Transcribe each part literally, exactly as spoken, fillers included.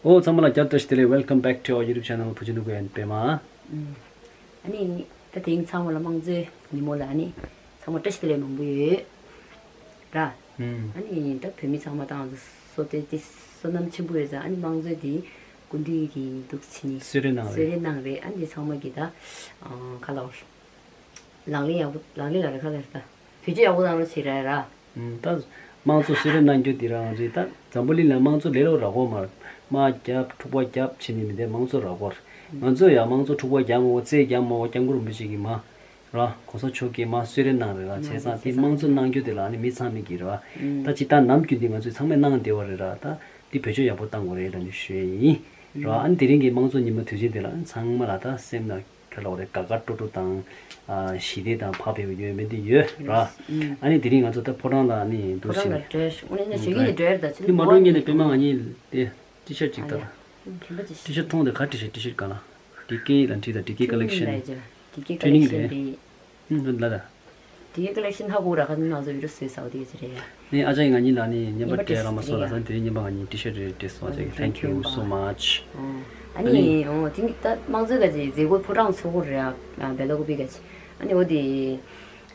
ཨོ་ཚང་མ་ལ་བསྐྱར་བཀྲ་ཤིས་བདེ་ལེགས། Welcome back to our YouTube channel བུ་ཆུང་ནུ་གོ་ཡན་པད་མ། ཨ་ནི་ད་དེང་སང་མ་ལ་དམངས་གཙོའི་ཉིན་མོ་ལ་ཨ་ནི་ཚང་མ་བཀྲ་ཤིས་བདེ་ལེགས་མང་པོ་ཡོད་ར། ཨ་ནི་ད་བོད་མི་ཚང་མ་དང་སོ་ཏེ་ཏི་བསོད་ནམས་ཆེན་པོ་ཡོད་ཙང་ཨ་ནི་དམངས་གཙོའི་དེ་སྐུ་མདུན་གྱི་འདུག་ཕྱི་ནི་གསོལ་རས་གནང་རེད། གསོལ་རས་གནང་རེད། ཨ་ནི་དེ་ཚང་མ་གི་ད་ཁ་ལག་ལག་ལེན་ཡག་པོ་ལག་ལེན་ལ་རེ་ཁ་ལ་རེ་ད་བེད་སྤྱོད་ཡག་པོ་བཏང་རོགས་བྱེད་ར་ར། ད་དམངས་གཙོ་གསོལ་རས་གནང་རྒྱུ་དེ་རང་རེད། ད་འཛམ་བུ་གླིང་ལ་དམངས་གཙོ་ལས་སླ་པོ་རག་གོ་མ་རེད། དམག་རྒྱབ་འཁྲུག་པ་རྒྱབ་བྱེད་ནི་མི་འདི་དམངས་གཙོ་རག་གོ་རེད། ང་ཚོ་ཡང་དམངས་གཙོ་འཁྲུག་པ་རྒྱབ་མ་གོ་རྩེད་རྒྱབ་མ་གོ་སྐྱབས་མགོན་རིན་པོ་ཆེ་གིས་མ་ར་གོང་ས་མཆོག་གིས་མ་གསོལ་རས་གནང་རེད་ར། བྱས་ཙང་དེ་དམངས་གཙོ་གནང་རྒྱུ་དེ་ལ་ནི་མི་ཚང་མས་ཀྱི་ར། ད་ཅི་ད་ནམ་རྒྱུན་འདི་ང་ཚོས་ཚང་མས་གནང་བསྡད་པ་རེད་ར། ད་འདི་བེད་སྤྱོད་ཡག་པོ་བཏང་དགོས་རེད་ལབ་ནས་ཞུ་ཡས་ཡིན་ར། ཨ་ནི་དེ་རིང་གི་དམངས་གཙོ་ཉིན་མོ་དུས་ཆེན་དེ་ལ་ཚང་མ་ལ་ད་སེམས་ན་ག་ལབ་རེད། དགའ་དགའ་སྤྲོ་སྤྲོ་དང་། ཨ་ཞི་བདེ་དང་བག་ཕེབས་ཡོད་མེད་འདི་ཡོད་ར། ཨ་ནི་དེ་རིང་ང་ཚོ་ད་ཕོ་བྲང་ལ་ནི་འདུག་ཕོ་བྲང་ཕྱིན་ལ་འགྲོ་ཡ་ཞིག་དངོས་གནས་ཞོགས་ཀྱི་ནས་འགྲོ་ཡ་རེད། ད་ཕྱི་ནི་མ་འགྲོ་ངེས་ནས་པད་མ་ང་གཉིས་དེ་ཊི་ཤར་ཊི་ཤར་ཅིག་ལྟ་ད། ཊི་ཤར་མཐོང་དེ་ག་ཊི་ཤར་ཊི་ཤར་ག་ལ་ཌི་ཀེ་ལ་འཁྲིད་ད་ཌི་ཀེ་ཀ་ལེག་ཤན། ཌི་ཀེ་ཀ་ཊི་རེ་ནིང་ནིང་རེད། རེད། ཨུམ་ལ་ད། དེའི་ཀ་ལེག་ཤན་ཧ་གོ་ར་ཁ་ནང་ཚོ་བི་ཌིའོ་བཟོས་ས་བ་དེ་ཅི་རེད་ཡ། ནི་ཨ་ཅག་གི་ང་གཉིས་ལ་ནི་རྔན་པ་སྤྲད་ར་མ་སོང་ལ་ས་དེ་རིང་རྔན་པ་ང་གཉིས་ཊི་ཤར་རེ་སྤྲད་སོང་། ཨ་ཅག་གི་thank you so much། ཨ་ནི་ཨོ་དེ་ནི་ད་དམངས་གཙོའི་ཀ་ཅིག་མཛད་སྒོ་ཕོ་བྲང་ཚོགས་སྒོ་རེད་ཡ། བེ་ལ་ཀོ་པི་ཀ་ཅིག་ཨ་ནི་ཨོ་དེ་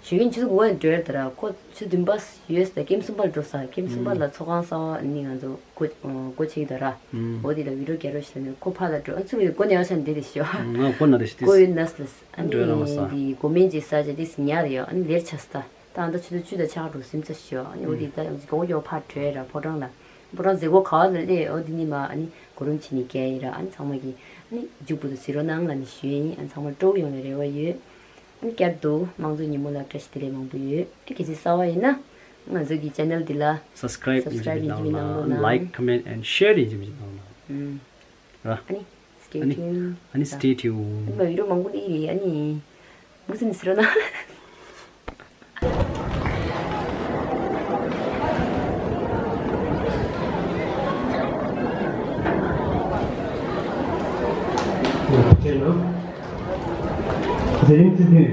ཞོགས་ཀྱི་ཆུ་ཚོད་དགུ་པ་ནས་འགྲོ་ཡ་རེད་ད་ར། ཁོ་ཆུ་བདུན་པ་ཡོད་ས་ཀེམ་གསུམ་པ་ལ་འགྲོ་ས། ཀེམ་གསུམ་པ་ལ་ཚོགས་ཁང་གསར་པ་ནི་ང་ཚོ་སྒོ་སྒོ་ཕྱེ་གི་ད་ར། འོ་དེ་ལ་བི་ཌིའོ་རྒྱག་རོགས་ཞེས་ནས་ཁོ་ཕར་ལ་འགྲོ། ཨ་ཚུར་ཡོད་སྒོ་ནས་ཨ་ཆ་འདི་རེད་ཤོག་ང་སྒོ་ན་རེ་ཞིག་སྒོ་ཡོད་ན་སླེ། ཨ་འགྲོ་ར་མ་ནི་སོང་། འདི་སྒོ་སྨན་གྱི་ས་ཆ་དེ་ཉག་རེད་ཡོད། ཨ་ནི་ལེར་ཆ་ས་ད་ཨ་ད་ཆུ་ཚོད་བཅུ་དང་ཕྱེད་ཀ་འགྲོ་སེམས་ཚ་ཤོག་ཨ་ནི་འོ་དེ་ད་མགྱོགས་མགྱོགས་ཕར་བྲོས་ར་ཕོ་བྲང་ལ། ཕོ་བྲང་མཛད་སྒོ་ག་བ་ལ་སླེབས། འོ་དེ་ནི་མ་ཨ་ནི་གོ་རིམ་བྱེད་ནི་རྒྱག་ཡིན་ར། ཨ་ནི་ཚང་མ་གི་ཨ་ནི་མཇུག་བུ་དུ་གཟིགས་རོགས་གནང་ལ་ནི་ཞུ་ཡ་ཡིན། ཨ་ནི་ཚང་མ་སྤྲོ་པོ་ཡོང་བའི་རེ་བ་ཡོད། ཨ་ནི་བསྐྱར་དུ་དམངས་གཙོ་ཉིན་མོ་ལ་བཀྲ་ཤིས་བདེ་ལེགས་མང་པོ་ཡོད། ཨ་གལ་སྲིད་གསར་པ་ཡིན་ན་ང་ཚོ་གི་ཆེ་ནལ་འདི་ལ་སབ་སི་ཀ་རབ་ཡིན་གཅིག་མིན་གཅིག་གནང་རོགས་གནང་། ལའིཀ་ཀོ་མེན་ཊི་ཨེན་ཌི་ཤེར་ཡིན་གཅིག་མིན་གཅིག་གནང་རོགས་གནང་། ཨུམ། ར། ཨ་ནི་stay tuned། ཨ་ནི་stay tuned། ཨ་ནི་མ་བི་ཌིའོ་མང་པོ་སླེབས་ཀྱི་རེད། ཨ་ནི་མུ་ཚི་ནི་ཟེར་རོགས་གནང་། དེ་ནང་དེ་རིང་སྤྱི་འཐུས་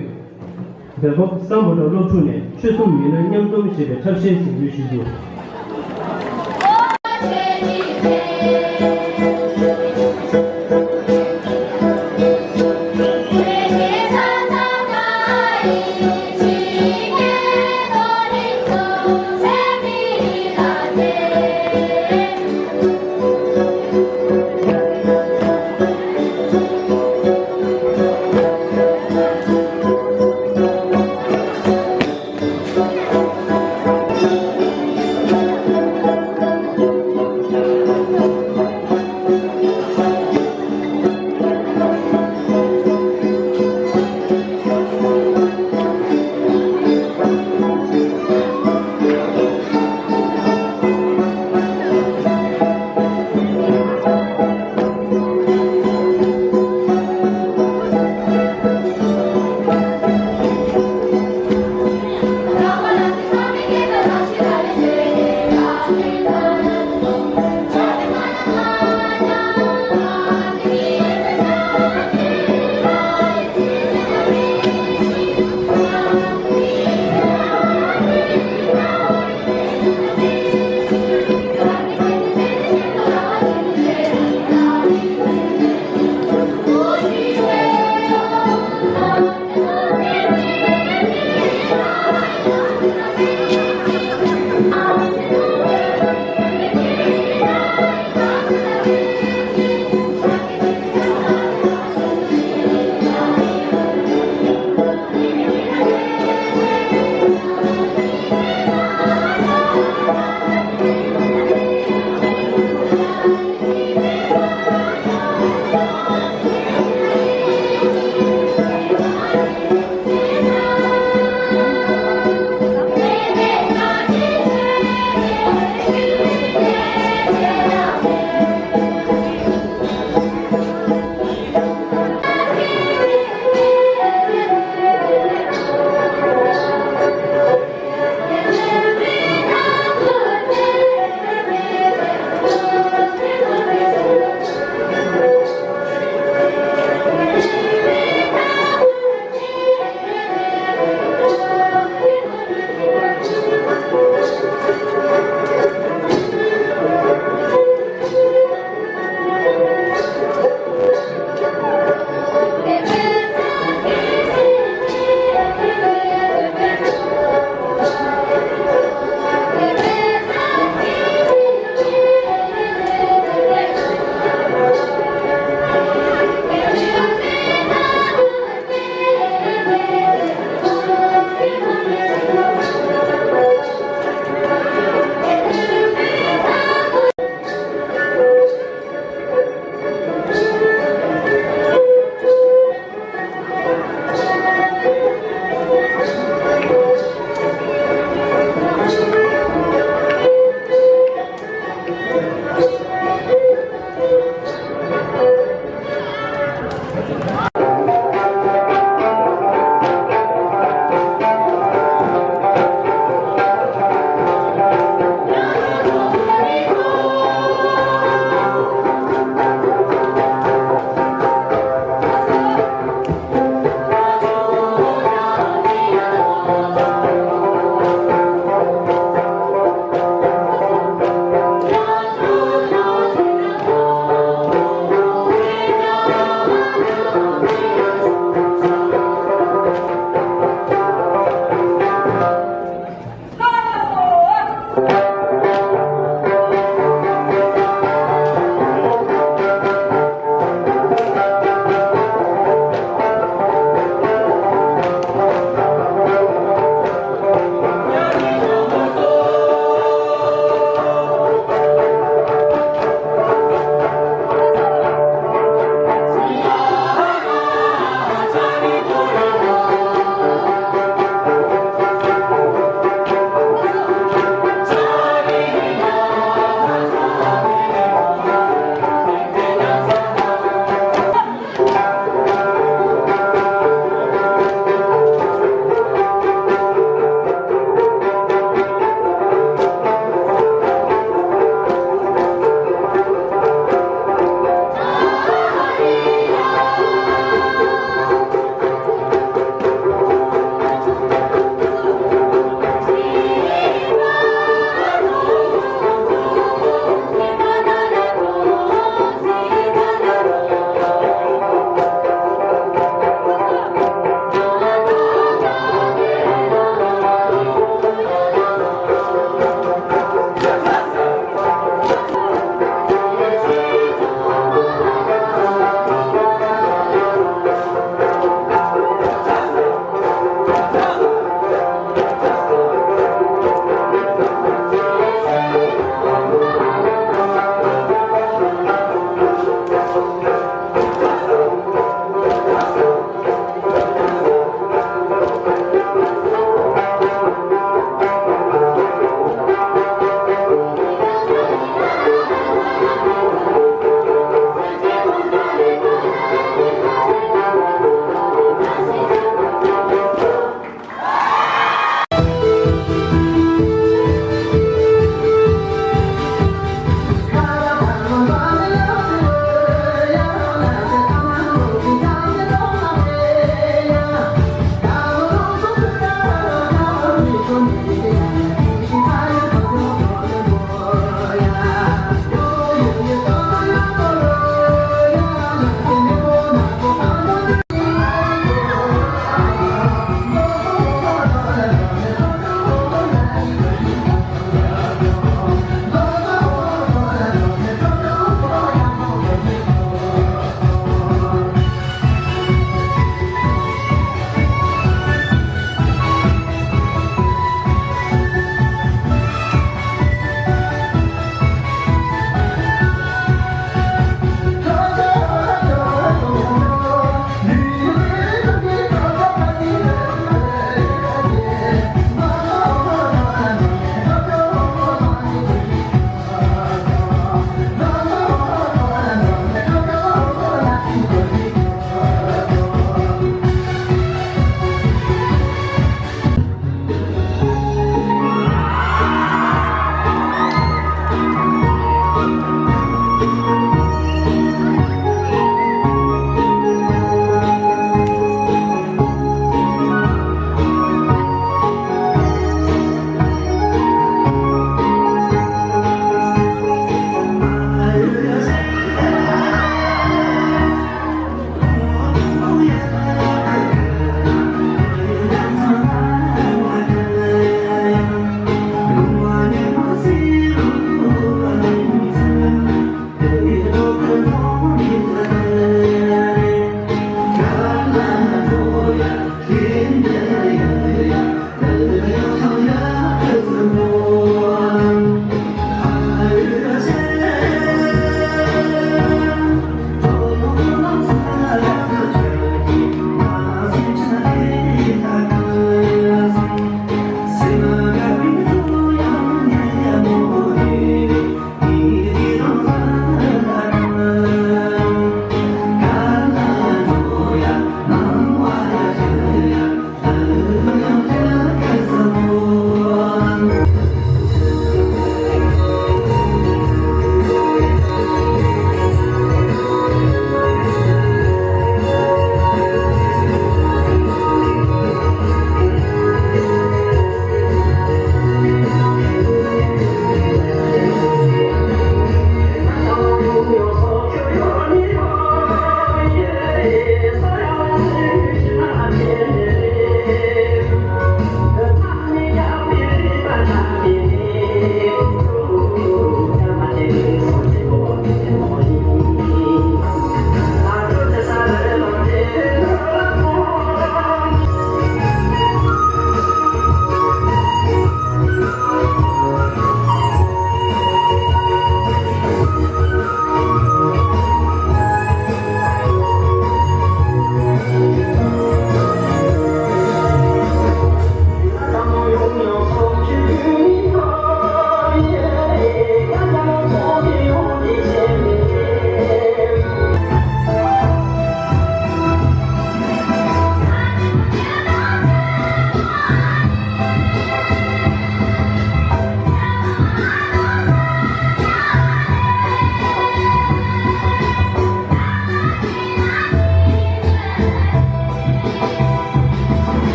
སྦེལ་ཀོབ་སམ་བྷོ་ཊ་སློབ་ཕྲུག་ནས་ཆོལ་གསུམ་མི་སྣ་མཉམ་འཛོམས་ཞེས་པའི་འཁྲབ་གཞས་གཟིགས་འབུལ་ཞུ་རྒྱུ།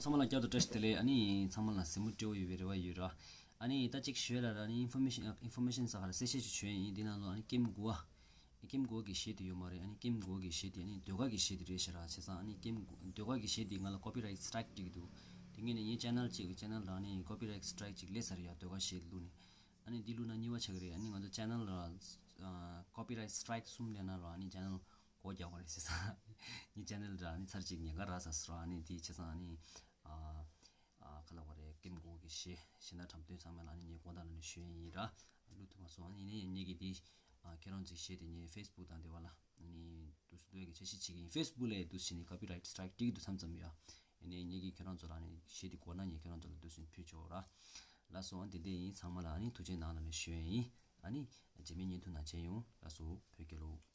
ཚང་མ་ལ་བསྐྱར་དུ་བཀྲ་ཤིས་བདེ་ལེགས། ཨ་ནི་ཚང་མ་ལ་གཟིགས་མོ་སྤྲོ་བོ་ཡོད་པའི་རེ་བ་ཡོད་ར། ཨ་ནི་ད་ཅིག་ཞུས་ལ་ར། ཨ་ནི་ཨིན་ཕོར་མེ་ཤན་ཨིན་ཕོར་མེ་ཤན་ཟེར་ག་ར་གསལ་བཤད་ཅིག་བྱོས་ཡིན། འདི་ནང་ལོ་ཨ་ནི་ཀེམ་དགུ་བ། ཀེམ་དགུ་བ་གི་གཞས་དེ་ཡོད་མ་རེད། ཨ་ནི་ཀེམ་དགུ་བ་གི་གཞས་དེ་ཨ་ནི་ཟློས་གར་གྱི་གཞས་དེ་རེད་ཤག་ར། བྱས་ཙང་ཨ་ནི་ཀེམ་དགུ་ཟློས་གར་གྱི་གཞས་དེ་ང་ལ་ཀོ་པི་རའེ་ཊི་སི་ཊ་རའེ་ཀི་སྤྲད་ཀྱི་འདུག་དེ་ངས་ནི་ངའི་ཆེ་ནལ་གཅིག་གི་ཆེ་ནལ་ལ་ཨ་ནི་ཀོ་པི་རའེ་ཊི་སི་ཊ་རའེ་ཀི་གཅིག་སླེབས་ཚར་ཡ། ཟློས་གར་གཞས་བླུགས་ནས། ཨ་ནི་འདི་བླུགས་ན་གཉིས་པ་ཆགས་ཀྱི་རེད། ཨ་ནི་ང་ཚོ་ཆེ་ནལ་ལ་ཀོ་པི་རའེ་ཊི་སི་ཊ་རའེ་ཀི་གསུམ་སླེབས་ན་ར་ཨ་ནི་ཆེ་ནལ་སྒོ་རྒྱག་དགོས་རེད་ཟེར་ས། ངའི་ཆེ་ནལ་ར་ཨ་ནི་ཚར་གཅིག་ཉེན་ཁ་རག་ས་ཟེར་བ། ཨ་ནི་དེ་བྱས་ཙང་ཨ་ནི་ཨ་ཨ་ག་ལབ་དགོས་རེད། ཀེམ་དགུ་བ་གི་གཞས་གཞས་སྣ་འཁྲབ་སྟོན་ཚང་མ་ལ་ཨ་ནི་ངས་དགོངས་དག་ལ་ནི་ཞུ་ཡ་ཡིན་ར། བླུགས་ཐུབ་མ་སོང་། ཨ་ནི་ཡིན་ནའི་ངེད་ཀྱི་དེ་ཨ་ཁྱེད་རང་ཚོའི་གཞས་དེ་ངའི་ཕེ་སི་བུག་དང་དེ་བ་ལ་ཨ་ནི་དུས་སུ་དུས་ཀྱི་འཆར་གཞི་བྱེད་ཀྱི་ཡིན། ཕེ་སི་བུག་ལ་དུས་བྱས་ནས་ཀོ་པི་རའེ་ཊི་སི་ཊ་རའེ་ཀི་སྤྲད་ཀྱི་འདུག་མཚམས་མཚམས་ཡ། ཡིན་ནའི་ངེད་ཀྱིས་ཁྱེད་རང་ཚོ་ལ་ཨ་ནི་གཞས་དེ་གོ་ན་ངས་ཁྱེད་རང་ཚོ་ལ་དུས་སུ་ཕུལ་ཆོག་ར། ལགས་སོ། ཨ་འདི་འདྲ་ཡིན། ཚང་མ་ལ་ཨ་ནི་ཐུགས་རྗེ་གནང་ལ་ནི་ཞུ་ཡ་ཡིན། ཨ་ནི་རྗེས་མའི་བརྙན་ཐུང་ནང་མཇལ་ཡོང་། ལགས་སོ། བོད་རྒྱལ་ལོ།